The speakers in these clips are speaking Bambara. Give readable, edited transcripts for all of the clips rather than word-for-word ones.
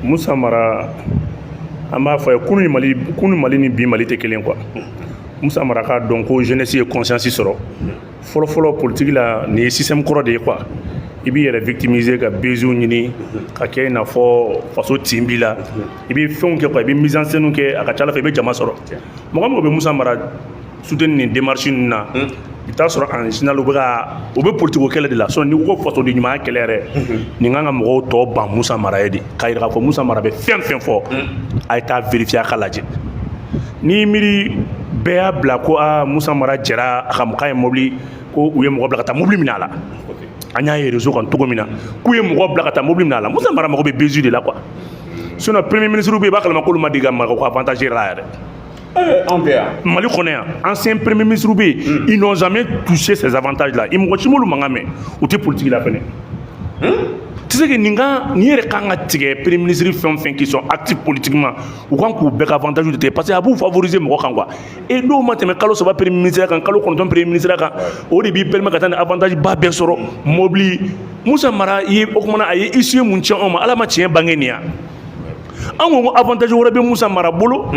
Musa Mara, an b'a fɔ ye, kunu Mali, kunu Mali ni bi Mali tɛ kelen quoi. Musa Mara k'a dɔn ko jeunesse ye conscience sɔrɔ. Fɔlɔ fɔlɔ, politique la, nin ye système kɔrɔ de ye quoi. I b'i yɛrɛ victimiser ka buzz ɲini ka kɛ i n'a fɔ faso tin b'i la. I bɛ fɛnw kɛ quoi, i bɛ mise en scène kɛ. A ka ca ala fɛ, i bɛ jama sɔrɔ. Mɔgɔ mɔgɔ bɛ Musa Mara soutenir nin démarche ninnu na, i bɛ taa sɔrɔ en général, u bɛ ka u bɛ politique kɛlɛ de la. Sinon, n'i ko fasoden ɲumanya kɛlɛ yɛrɛ, nin kan ka mɔgɔw tɔ ban Musa Mara ye de, k'a yira k'a fɔ Musa Mara bɛ fɛn fɛn fɔ, a ye taa vérifier, a ka lajɛ. N'i miiri bɛɛ y'a bila ko aa, Musa Mara jɛra a ka k'a ye mobili, ko u ye mɔgɔ bila ka taa mobili minɛ a la. An y'a ye réseau kan cogo min na k'u ye mɔgɔ bila ka taa mobili minɛ a la. Musa Mara mago bɛ buzz de la quoi. Sinon, premier ministre bɛ yen, i b'a kalama k'olu ma deli ka mara ko avantage yɛrɛ la yɛrɛ. Anw fɛ yan. Mali kɔnɔ yan, ancien premier ministre bɛ yen, ils n'ont jamais touché ces avantages là. I mɔgɔ si m'olu mankan mɛn, u tɛ politique la fɛnɛ. Tu sais que nin kan, nin yɛrɛ kan ka tigɛ. Premier ministre fɛn o fɛn qui sont actifs politiquement, u kan k'u bɛɛ ka avantage de tigɛ, parce que a b'u favoriser mɔgɔ kan quoi. Et n'o ma tɛmɛ kalo 3 premier ministre kan, kalo 9 premier ministre kan, o de b'i permet ka taa ni avantage ba bɛɛ sɔrɔ, mobili. Musa Mara ye o kumana, a ye issue mun tiɲɛ anw ma? Ala ma tiɲɛ bange nin ya. An ko avantage wɛrɛ bɛ Musa Mara bolo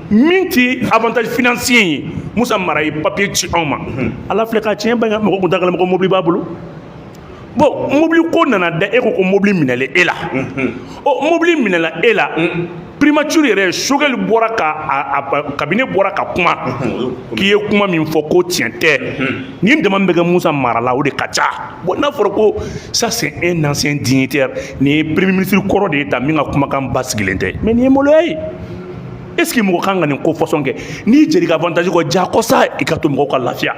min tɛ avantage financier ye. Musa Mara ye papier ci anw ma. Ala filɛ ka tiɲɛ bange, mɔgɔ kun t'a kalama ko mobili b'a bolo. Bon, mobili ko nana da, e ko ko mobili minɛlen e la. Ɔ, mobili minɛla e la, primature yɛrɛ, Choguel bɔra ka a cabinet bɔra ka kuma k'i ye kuma min fɔ ko tiɲɛ tɛ. Nin dama min bɛ kɛ Musa Mara la, o de ka ca. Bon, n'a fɔra ko ça, c'est un ancien dignitaire, nin ye premier ministre kɔrɔ de ye ta min ka kumakan ba sigilen tɛ, mais nin ye maloya ye. Est ce que mɔgɔ kan ka nin ko façon kɛ? N'i jɛr'i ka avantage kɔ, ja kɔ sa, i ka to mɔgɔw ka lafiya.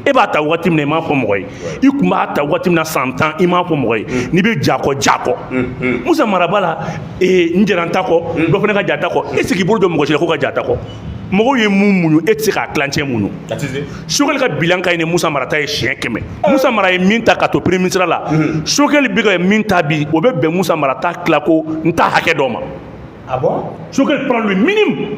E b'a ta waati min na, i m'a fɔ mɔgɔ ye. I kun b'a ta waati min na, san 10, i m'a fɔ mɔgɔ ye. N'i bɛ ja kɔ, ja kɔ. Musa Mara b'a la, n jɛra n ta kɔ, dɔ fana ka ja ta kɔ. E sigi i bolo jɔ mɔgɔ si la ko ka ja ta kɔ. Mɔgɔw ye mun muɲu, e tɛ se k'a tilancɛ muɲu. Choguel ka bilan ka ɲi ni Musa Mara ta ye siɲɛ 100. Musa Mara ye min ta ka to premier ministre la, Choguel bɛ ka min ta bi, o bɛ bɛn Musa Mara ta tila ko n ta hakɛ dɔ ma. Ah bon? Choguel prend le minimum.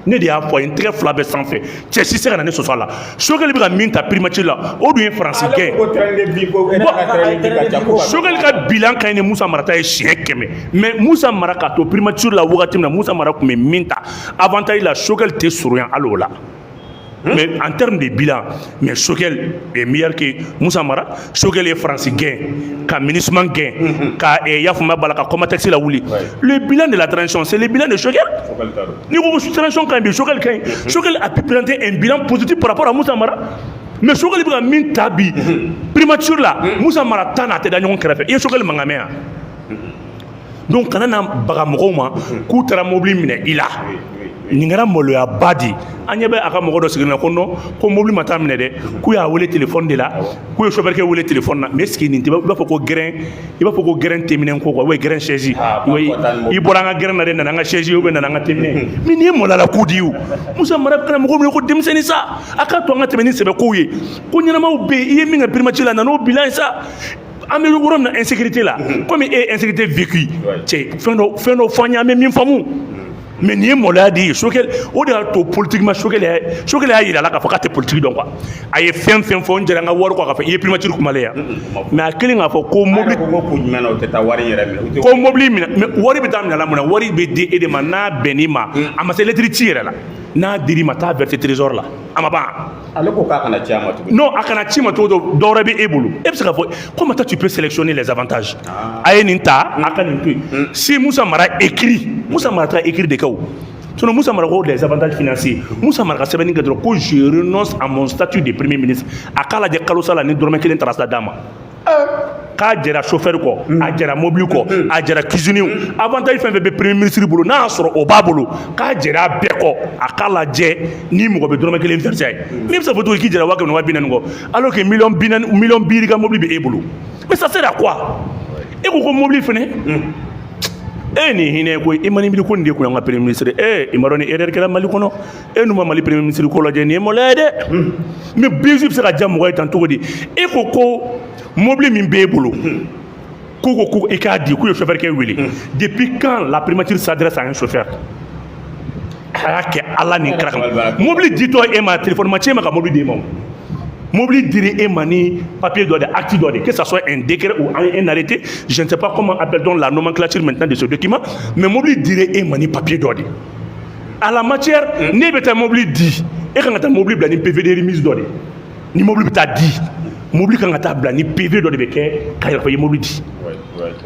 Ne de y'a fɔ a ye, n tɛgɛ fila bɛ sanfɛ, cɛ si se ka na ne sɔsɔ a la. Choguel bɛ ka min ta primature la, o dun ye Faransi gɛn. Ko train de vie, ko e ka train de vie ka ca ko ka Choguel ka bilan ka ɲi ni Musa Mara ta ye siɲɛ 100. Mais Musa Mara ka to primature la wagati min na, Musa Mara tun bɛ min ta avantage la, Choguel tɛ surunya hali o la. Mais en termes de bilan, mais Choguel est meilleur que Moussa Mara. Choguel ye Faransi gɛn, ka MINUSMA gɛn, ka yafama bala ka Comatex la wuli. Le bilan de la transition, c'est le bilan de Choguel. Ni ko transition ka ɲi bi, Choguel ka ɲi. Choguel a pu présenter un bilan positif par rapport à Moussa Mara. Mais Choguel bɛ ka min ta bi primature la, Moussa Mara ta n'a tɛ da ɲɔgɔn kɛrɛfɛ. I ye Choguel mankan mɛn yan? Donc kana na baga mɔgɔw ma k'u taara mobili minɛ i la. Nin kɛra maloyaba di. An ɲɛ bɛ a ka mɔgɔ dɔ sigilen na ko non, ko mobili ma taa minɛ dɛ, k'u y'a wele téléphone de la, k'u ye chauffeur kɛ wele téléphone na. Mais est ce que nin tɛ i b'a fɔ ko gɛrɛn, i b'a fɔ ko gɛrɛn teminɛ ko quoi, ou bien gɛrɛn chaise? I bɔra an ka gɛrɛn na de, nana an ka chaise, ou bien nana an ka teminɛ. Mais nin ye maloyala ko di ye o. Musa Mara kana mɔgɔw minɛ ko denmisɛnnin sa. A k'a to an ka tɛmɛ ni sɛbɛ kow ye. Ko ɲɛnamaw bɛ yen. I ye min kɛ primature la, na n'o bilan ye sa. An bɛ yɔrɔ min na, insécurité la, komi e ye insécurité vécu, cɛ, fɛn dɔ fɔ an ye, an bɛ min faamu. Mais nin ye maloya de ye. Choguel, o de y'a to politiquement, Choguel y'a yira a la k'a fɔ k'a tɛ politique dɔn quoi. A ye fɛn fɛn fɔ, n jɛra n ka wari kɔ k'a fɔ i ye primature kumalen yan, mais a kelen k'a fɔ ko mobili ko kun jumɛn na o tɛ taa wari in yɛrɛ minɛ? Ko mobili minɛ, mais wari bɛ taa minɛ la mun na? Wari bɛ di e de ma n'a bɛnn'i ma. A ma se lettre ci yɛrɛ la. N'a dir'i ma, taa verser trésor la, a ma ban. Ale ko k'a kana ci a ma tuguni. Non, a kana ci ma cogo dɔ, dɔ wɛrɛ bɛ e bolo. E bɛ se k'a fɔ comment toi tu peux sélectionner les avantages. A ye nin ta, a ka nin to yen. Si Moussa Mara écrit, Moussa Mara ta écrit de kɛ o. Sinon, Moussa Mara ko des avantages financiers, Moussa Mara ka sɛbɛnni kɛ dɔrɔn ko je renonce à mon statut de premier ministre. A k'a lajɛ, kalo sa la, ni dɔrɔmɛ kelen taara sa d'a ma, k'a jɛra chauffeur kɔ, a jɛra mobili kɔ, a jɛra cuisinier, avantage fɛn fɛn bɛ premier ministre bolo, n'a y'a sɔrɔ o b'a bolo, k'a jɛra a bɛɛ kɔ. A k'a lajɛ ni mɔgɔ bɛ dɔrɔmɛ kelen verser a ye. Min bɛ se ka fɔ cogo di k'i jɛra 100 000, 40 000 kɔ, alors que miliyɔn 40, miliyɔn 50 ka mobili bɛ e bolo? Mais ça sert à quoi? E ko ko mobili fɛnɛ, e nin hinɛ koyi. I ma ni miiri ko nin de kun y'an ka premier ministre e. I ma dɔn ni erreur kɛra Mali kɔnɔ. E n'u ma Mali premier ministre ko lajɛ, nin ye maloya ye dɛ. Mais buzz bɛ se ka diya mɔgɔ ye tan cogo di? E ko ko mobili min b'e bolo, ko i k'a di, k'u ye chauffeur kɛ wele. Depuis quand la primature s'adresse à un chauffeur? A y'a kɛ Ala ni kira kama. Mobili ditɔ e ma, téléphone ma ci e ma ka mobili d'e ma o. Mobili dira e ma ni papier dɔ de, acte dɔ de, que ça soit un décret ou un arrêté, je ne sais pas comment appelle-t-on la nomenclature maintenant de ce document, mais mobili dira e ma ni papier dɔ de. À la matière, ne bɛ taa mobili di, e kan ka taa mobili bila ni PV de remise dɔ de. Ni mobili bɛ taa di, mobili kan ka taa bila ni PV dɔ de bɛ kɛ k'a yira ko i ye mobili di.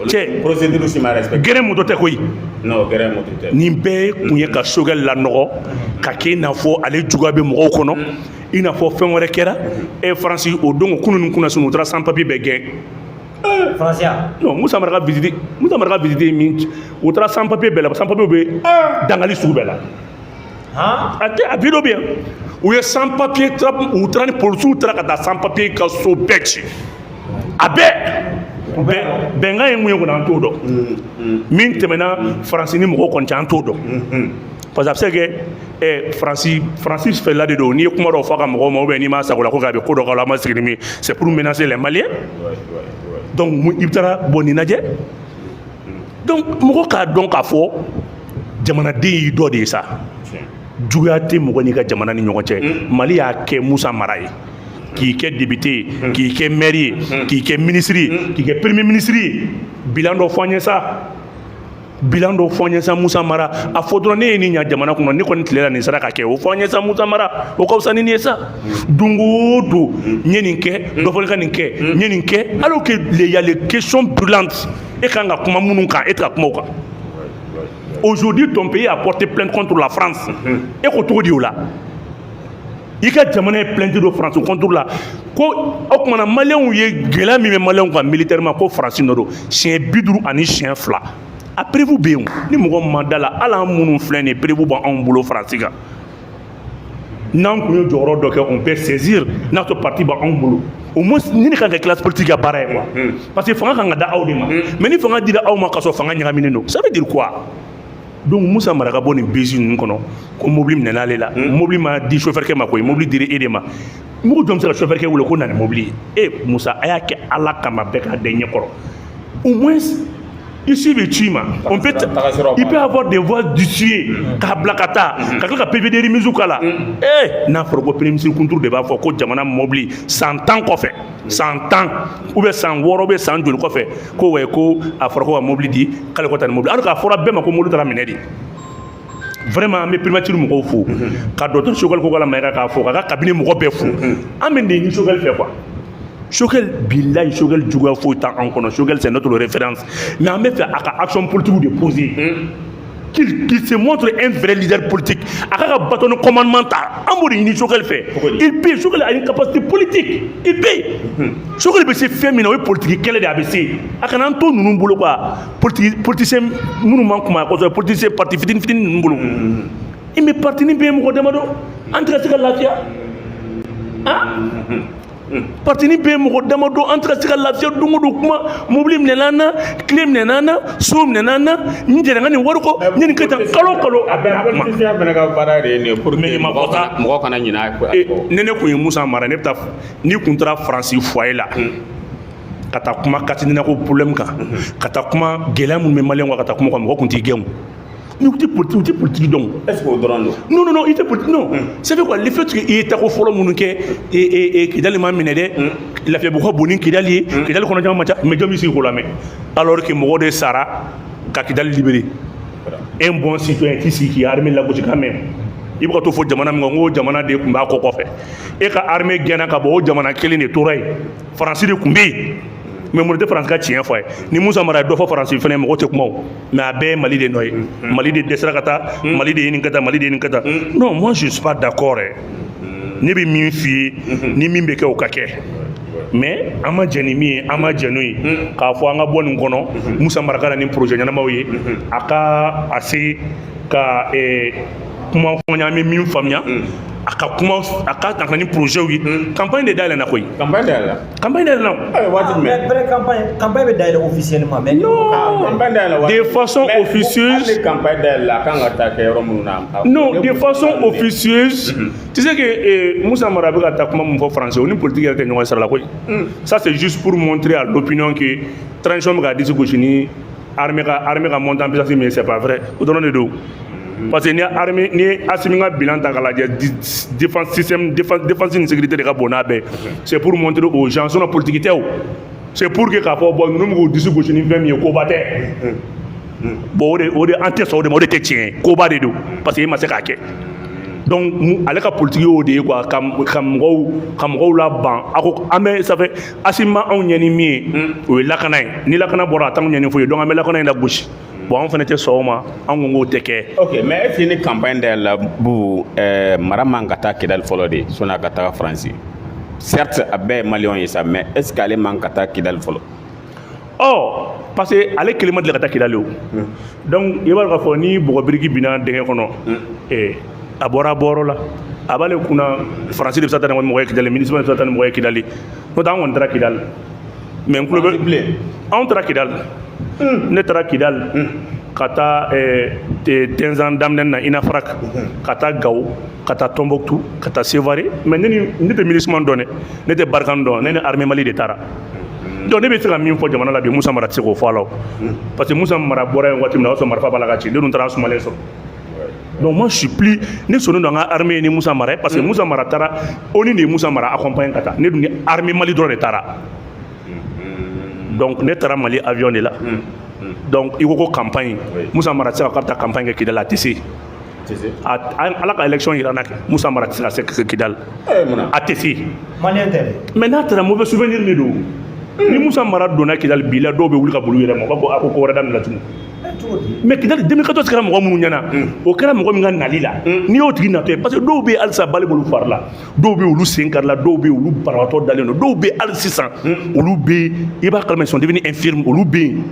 Cɛ, procédure si ma respecté. Gɛrɛ moto tɛ koyi. Non, gɛrɛ moto tɛ. Nin bɛɛ kun ye ka Choguel lanɔgɔ, ka kɛ i n'a fɔ ale juguya bɛ mɔgɔw kɔnɔ, i n'a fɔ fɛn wɛrɛ kɛra. E, Faransi o don kunun ni kunna, u taara sans papier bɛɛ gɛn. Faransiya? Non, Moussa Mara ka visite, Moussa Mara ka visite min, u taara sans papier bɛɛ la, sans papier bɛ dangali sugu bɛɛ la. Han? A tɛ, a vidéo bɛ yan. U ye sans papier, u taara ni polisiw taara ka taa sans papier ka so bɛɛ ci, a bɛɛ. Bɛnkan ye mun ye kɔni, an t'o dɔn. Min tɛmɛna Faransi ni mɔgɔw kɔni cɛ, an t'o dɔn, parce que a bɛ se ka kɛ Faransi fɛla de don. N'i ye kuma dɔw fɔ a ka mɔgɔw ma, ou bien n'i m'a sago la ko k'a bɛ ko dɔ k'a la, a ma sigi ni min ye, c'est pour menacer les Maliens. Donc i bɛ taara bɔn nin lajɛ. Donc mɔgɔ k'a dɔn k'a fɔ jamanaden y'i dɔ de ye sa, juguya tɛ mɔgɔ n'i ka jamana ni ɲɔgɔn cɛ. Mali y'a kɛ Musa Mara ye k'i kɛ député ye, k'i kɛ maire ye, k'i kɛ ministre ye, k'i kɛ premier ministre ye. Bilan dɔ fɔ an ye sa, bilan dɔ fɔ an ye sa, Musa Mara. A fɔ dɔrɔn ne ye nin ɲa jamana kɔnɔ, ne kɔni tile la nin sera ka kɛ, o fɔ an ye sa, Musa Mara. O ka fisa ni nin ye sa. Don o don, n ye nin kɛ, dɔ fana ka nin kɛ, n ye nin kɛ, alors que y a les questions brûlantes e kan ka kuma minnu kan, e tɛ ka kuma o kan. Aujourd'hui, ton pays a porté plainte contre la France. E ko cogo di o la? I ka jamana ye plainte don France contre la ko o kumana Maliyɛnw ye gɛlɛya min bɛ Maliyɛnw kan militairement, ko Faransi nɔ don siɲɛ 52. A preuve bɛ yen o. Ni mɔgɔ ma da la, hali an minnu filɛ nin ye, preuve b'anw bolo Faransi kan. N'an kun ye jɔyɔrɔ dɔ kɛ, on peut saisir n'a sɔrɔ parti b'anw bolo. Au moins ni ne kan ka classe politique ka baara ye quoi, parce que fanga kan ka da aw de ma. Mais ni fanga dira aw ma ka sɔrɔ fanga ɲagaminen don, ça veut dire quoi? Donc Musa Mara ka bɔ nin bisi ninnu kɔnɔ ko mobili minɛna ale la. Mobili ma di chauffeur kɛ ma koyi, mobili dira e de ma. Mɔgɔ jɔn bɛ se ka chauffeur kɛ wele ko na ni mobili ye? E Musa, a y'a kɛ Ala kama, bɛɛ k'a da ɲɛ kɔrɔ. Au moins issue bɛ ci ma, on peut, il peut avoir des voies d'issue k'a bila ka taa, ka tila ka PV de remise k'a la. N'a fɔra ko premier ministre kunturu de b'a fɔ ko jamana mobili, san 10 kɔfɛ, san 10 ou bien san 6 ou bien san joli kɔfɛ, ko ouais, ko a fɔra ko ka mobili di, k'ale ko taa ni mobili, alors k'a fɔra bɛɛ ma ko mobili taara minɛ de. Vraiment, an bɛ primature mɔgɔw fo, ka docteur Choguel Kokalla Maïga k'a fo, k'a ka cabinet mɔgɔ bɛɛ fo. An bɛ nin Choguel fɛ quoi. Choguel, bilahi, Choguel juguya foyi t'an kɔnɔ. Choguel, c'est notre référence, mais an bɛ fɛ a ka action politique de poser, qu'il se montre un vrai leader politique, a ka bâton de commandement ta. An b'o de ɲini Choguel fɛ. Il peut, Choguel a une capacité politique, il peut. Choguel bɛ se fɛn min na, o ye politique kɛlɛ de ye, a bɛ se. A kana an to ninnu bolo quoi, politique politicien minnu man kuma kosɛbɛ, politicien parti fitinin fitinin ninnu bolo. I mais parti ni bɛɛ ye mɔgɔ damadɔ, an tɛ ka se ka lafiya. Ah, parti ni bɛɛ ye mɔgɔ damadɔ, an tɛ ka se ka lafiya. Don o don, kuma mobili minɛna an na, tile minɛna an na, so minɛna an na, n jɛnɛ n ka nin wari kɔ, n ye nin kɛ tan, kalo o kalo a bɛɛ n'a kuma. Politicien fana ka baara de ye nin ye pour que Mais ma fɔ sa. mɔgɔ kana ɲinɛ a kɔ. Ne kun ye Musa Mara, ne bɛ taa, n'i kun taara Faransi foyer la ka taa kuma Katinina ko problème kan, ka taa kuma gɛlɛya minnu bɛ Maliyɛnw kan, ka taa kuma kan, mɔgɔ kun t'i gɛn o. Mais u tɛ politique, u tɛ politique dɔn. Est ce que o dɔrɔn don? Non, non, non, i tɛ politique, non. C'est fait quoi, le fait que i ye tako fɔlɔ minnu kɛ, e Kidali ma minɛ dɛ, Lafiyabugu ka bon ni Kidali ye, Kidali kɔnɔ jama man ca, mais jɔn b'i sigi k'o lamɛn? Alors que mɔgɔ de sara ka Kidali libérer. Un bon citoyen t'i sigi k'i armée lagosi quand même. I bɛ ka to fɔ jamana min kan ko jamana de tun b'a kɔ kɔfɛ, e ka armée gɛnna ka bɔ, o jamana kelen de tora yen, Faransi de tun bɛ yen. Mais mun tɛ Faransi ka tiɲɛ fɔ a ye? Ni Musa Mara ye dɔ fɔ Faransi fɛnɛ, mɔgɔ tɛ kuma o. Mais a bɛɛ ye Mali de nɔ ye. Mali de dɛsɛra ka taa, Mali de ye nin kɛ tan, Mali de ye nin kɛ tan. Non, moi je suis pas d'accord. Ne bɛ min f'i ye, ni min bɛ kɛ, o ka kɛ, mais an ma jɛn ni min ye, an ma jɛn n'o ye k'a fɔ an ka bɔ nin kɔnɔ. Musa Mara ka na ni projet ɲɛnamaw ye, a ka a se ka kuma fɔ an ye, an bɛ min faamuya a ka kuma, a ka na ni projet ye. Campagne de dayɛlɛnna koyi. Campagne dayɛlɛla. Campagne dayɛlɛnna o. Ayi, waati Mais jumɛn? Pré campagne, campagne bɛ dayɛlɛ officiellement, mais Non. Campagne dayɛlɛ waati De façon Mais officieuse. hali ni campagne dayɛlɛla, a kan ka taa kɛ yɔrɔ minnu na. Non, de façon officieuse. Tu sais que Moussa Mara bɛ ka taa kuma min fɔ français, o ni politique yɛrɛ tɛ ɲɔgɔn sira la koyi. Ça, c'est juste pour montrer à l'opinion que transition bɛ ka disi gosi ni armée ka montée en puissance min ye, c'est pas vrai. O dɔrɔn de don. Parce que ni armée, ni Assimi ka bilan ta k'a lajɛ, défense, système défense, défense ni sécurité de ka bon n'a bɛɛ. C'est pour montrer aux gens, sinon politique tɛ o. C'est pour que k'a fɔ bon, ninnu bɛ k'u disi gosi ni fɛn min ye, koba tɛ. Bon, o de an tɛ sɔn o de ma, o de tɛ tiɲɛ ye, koba de don, parce que e ma se k'a kɛ. Donc ale ka politique y'o de ye quoi, ka mɔgɔw laban. A ko an bɛ, ça fait Assimi ma anw ɲɛ ni min ye, o ye lakana ye. Ni lakana bɔra, a t'anw ɲɛ ni foyi ye. Donc an bɛ lakana in lagosi. Bon, anw fana tɛ sɔn o ma, an ko k'o tɛ kɛ. Ok, mais est ce que ni campagne dayɛlɛla, Bubu, mara man ka taa Kidali fɔlɔ de sɔnni a ka taga Faransi? Certes, a bɛɛ ye maliyɛnw ye sa, mais est ce que ale man ka taa Kidali fɔlɔ? Ɔ, parce que ale kelen ma deli ka taa Kidali o. Donc i b'a dɔn k'a fɔ ni bɔgɔ biriki binna dingɛ kɔnɔ, a bɔra a bɔyɔrɔ la, a b'ale kunna Faransi de bɛ se ka taa ni mɔgɔ ye Kidali, MINUSMA de bɛ se ka taa ni mɔgɔ ye Kidali. N'o tɛ, an kɔni taara Kidali, mais n tulo bɛ bilen. Anw taara Kidali, ne taara Kidali ka taa Tɛnzan daminɛ na Inafarak, ka taa Gawo, ka taa Tombouctou, ka taa Sévaré. Mais ne ni ne tɛ MINUSMA dɔn dɛ, ne tɛ Barkhane dɔn, ne ni armée Mali de taara. Donc ne bɛ se ka min fɔ jamana la bi, Musa Mara tɛ se k'o fɔ a la o, parce que Musa Mara bɔra yen waati min na, o y'a sɔrɔ marifa b'a la ka ci, ne dun taara sumalen sɔrɔ. Donc moi, je suis plus, ne sɔnnen don an ka armée ni Musa Mara ye, parce que Musa Mara taara, ONU de ye Musa Mara accompagner ka taa. Ne dun ni armée Mali dɔrɔn de taara. Donc ne taara Mali avion de la. Donc i ko campagne, Musa Mara tɛ se ka k'a bɛ taa campagne kɛ Kidali, a tɛ se. Ala ka élection yira n na kɛ, Musa Mara tɛ se ka se Kidali. A tɛ se. Maliyɛn tɛ dɛ. Mais n'a taara, mauvais souvenir de don. Ni Musa Mara donna Kidali bi la, dɔw bɛ wuli ka boli u yɛrɛ ma, u b'a fɔ a ko ko wɛrɛ daminɛ tuguni. Cogo di? Mais Kidali 2014 kɛra mɔgɔ minnu ɲɛna, o kɛra mɔgɔ min ka nali la, n'i y'o tigi natɔ ye, parce que dɔw bɛ yen halisa bali b'olu fari la, dɔw bɛ yen olu sen kari la, dɔw bɛ yen olu banabaatɔ dalen don, dɔw bɛ yen hali sisan olu bɛ yen, i b'a kalama, ils sont devenus infirmes, olu bɛ yen.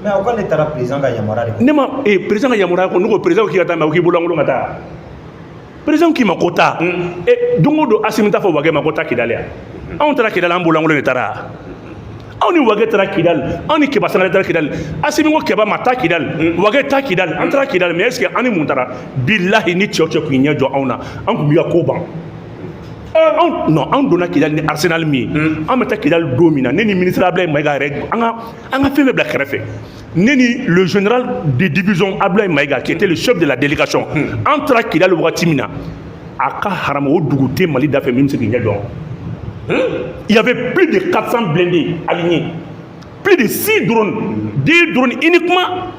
Mais aw k'ale taara président ka yamaruya de kɔ. Ne ma président ka yamaruya ko, ne ko président k'i ka taa, mais k'i bolo lankolon ka taa. Président k'i ma ko taa, don o don Asimi t'a fɔ Wage ma ko taa Kidali yan. Anw taara Kidali, an bolo lankolon de taara. Anw ni Wage taara Kidali, anw ni Keba Sangare taara Kidali. Asimi ko Keba ma taa Kidali, Wage taa Kidali, an taara Kidali. Mais est ce que an ni mun taara? Bilahi, ni cɛ o cɛ kun ɲɛ jɔ anw na, an kun b'i ka ko ban. Anw non, anw donna Kidali ni arsenal min ye, an bɛ taa Kidali don min na, ne ni ministre Ablaye Mayiga yɛrɛ, an ka fɛn bɛɛ bila kɛrɛfɛ, ne ni le général de division Ablaye Mayiga, qui était le chef de la délégation, an taara Kidali wagati min na, a ka haramu, o dugu tɛ Mali dafɛ min bɛ se k'i ɲɛ jɔ. Il y avait plus de 400 blindés alignés, plus de 6 drones, 2 drones uniquement.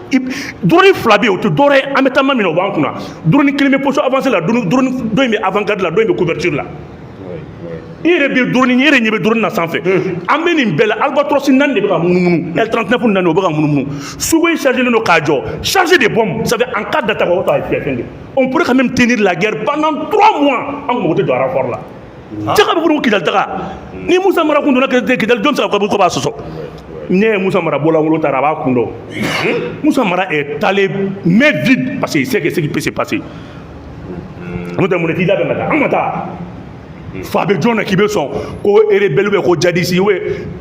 Drone fila bɛ yen, o tɛ dɔwɛrɛ ye, an bɛ taa ma min na, o b'an kunna. Drone kelen bɛ position avancée la, drone dɔ in bɛ avant-garde la, dɔ in bɛ couverture la. I yɛrɛ bɛ drone, i yɛrɛ ɲɛ bɛ drone na sanfɛ. An bɛ nin bɛɛ la, Albatros naani de bɛ ka munumunu, L39 naani, o bɛ ka munumunu. Sukhoi chargé don k'a jɔ, chargé de bombes. Ça fait en cas d'attaque, o t'a fɛn de, on pourrait quand même tenir la guerre pendant 3 mois, an mago tɛ jɔ renfort la. Cɛ ka bɛ fɔ ko Kidali taga ni Musa Mara kun donna Kidali, jɔn bɛ se ka ko b'a sɔsɔ? Ne ye Musa Mara bɔlankolon taara, a b'a kun dɔn. Musa Mara est allé main vide parce qu'il sait que ce qui peut se passer. N'o tɛ, mun de t'i labɛn ka taa? An ma taa fa bɛ jɔn na k'i bɛ sɔn ko rebelle bɛ ko djihadiste ou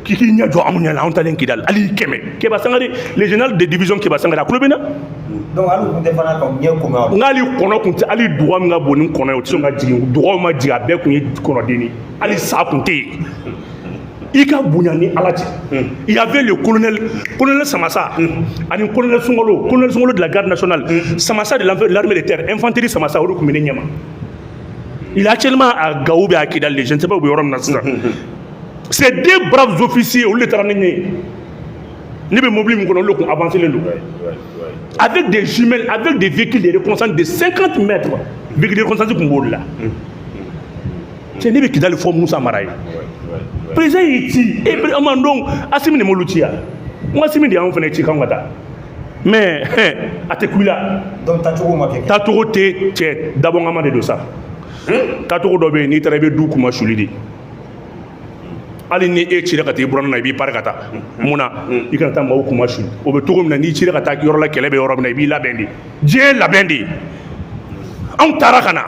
k'i ɲɛ jɔ anw ɲɛ la? Anw talen Kidali, hali kɛmɛ Keba Sangare, le général de division Keba Sangare, a tulo bɛ na. Donc hali kun tɛ fana ka ɲɛ kun aw. N k'ale kɔnɔ kun tɛ, hali duga min ka bon ni kɔnɔ ye, o tɛ sɔn ka jigin. Dugaw ma jigin, a bɛɛ kun ye kɔnɔden ye, hali sa kun tɛ yen. I ka bonya ni Ala cɛ. Il y avait le colonel Samassa ani colonel Sungalo, colonel Sungalo de la garde nationale, Samassa de l'armée de terre, infanterie Samassa, o de tun bɛ ne ɲɛma. Il est actuellement à Gao ou à Kidal, je ne sais pas où bɛ yɔrɔ min na sisan. Ces deux braves officiers, olu de taara ne ɲɛ ye. Ne bɛ mobili min kɔnɔ, olu de kun avancé len don avec des jumelles, avec des véhicules de reconnaissance de 50 mètres. Véhicule de reconnaissance tun b'o de la. Cɛ, ne bɛ Kidali fɔ Musa Mara ye. Président y'i ci e ma donc Asimi de m'olu ci yan. N ko Asimi de y'anw fana ci k'anw ka taa, mais a tɛ ku i la. Donc taacogo ma kɛ. Taacogo tɛ cɛ dabɔnkama de don sa. Taacogo dɔ bɛ yen, n'i taara i bɛ du kuma suli de. Hali ni e cira ka taa i buranna na, i b'i pari ka taa. Mun na i kana taa maaw kuma suli? O bɛ cogo min na, n'i cira ka taa yɔrɔ la, kɛlɛ bɛ yɔrɔ min na, i b'i labɛn de. Diɲɛ ye labɛn de ye. Anw taara ka na.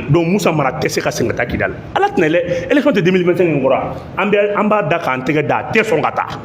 Donc Musa Mara tɛ se ka segin ka taa Kidali. Ala tɛna, élection tɛ 2025 in kɔrɔ, an bɛ an b'a da k'an tɛgɛ da, a tɛ sɔn ka taa.